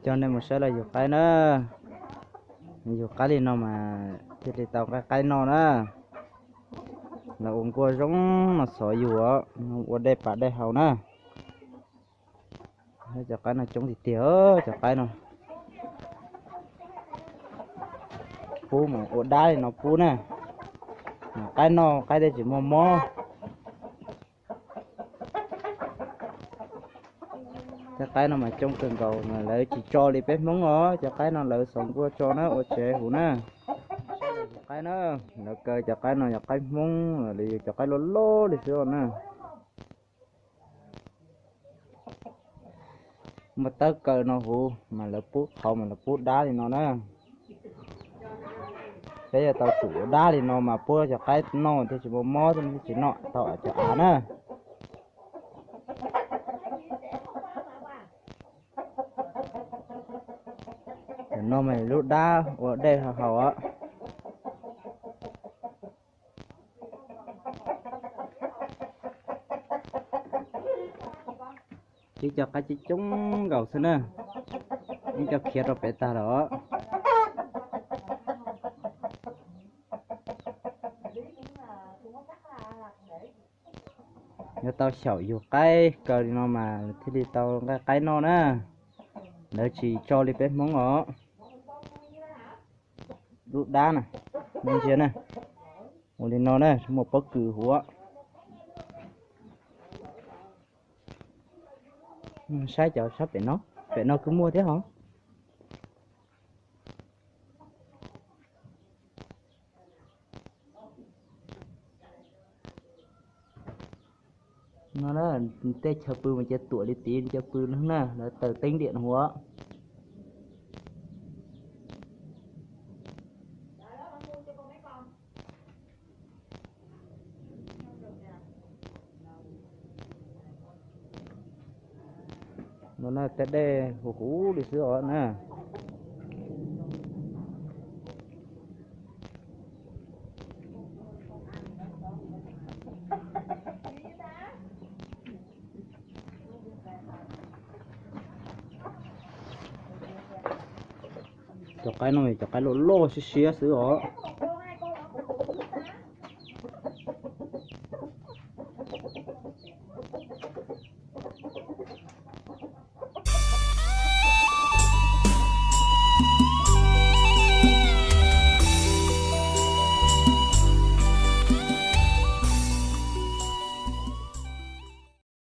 Coj nej mus saib lawv yug qaib na. Yug qaib li no mas thiaj li tau nqaij qaib noj na. Lawv ua nkuaj zoo no xov yug os, ua dej pam dej haus na. Cov qaib no coob tiag tiag, cov qaib no. Pub mas ua dab li no pub na. Mas qaib noj qaib thiaj tsis muaj mob. Cov qaib no mas coob kawg nkaus mas lawv tsis tso li peb Hmoob os, cov qaib no lawv xov nkuaj tso na ua tsev huv na. Qaib na, lawv kaw cov qaib no yog qaib Hmoob los yog cov qaib loj loj li xwb os na. Muaj tawb kaw no huv mas lawv pub qhauv mas lawv pub dab li no na. Peb yuav tau tsum ua dab li no mas pub cov qaib noj thiaj tsis muaj mob thiab tsis noj tau cov av na. Tam no mas lub dab ua dej haus os. Ib co qaib coob coob nkaus xwb na, ib co khiav rau pem tag lawm os. Yuav tau xyaum yug qaib kaw li no mas thiaj li tau nqaij qaib noj na. Lawv tsis tso li peb Hmoob os. Lub dab na, ntsia na, ua li no na, muaj pob kws huv. Saib cov sab pem no, pem no kuj muaj thiab hov. No na, tej chaw pw mas cia tuam li tid, cia pw na, lawv taws teeb diam huv. No na, tej dej huv huv li xwb os na. Cov qaib no cov qaib loj loj siab siab xwb os.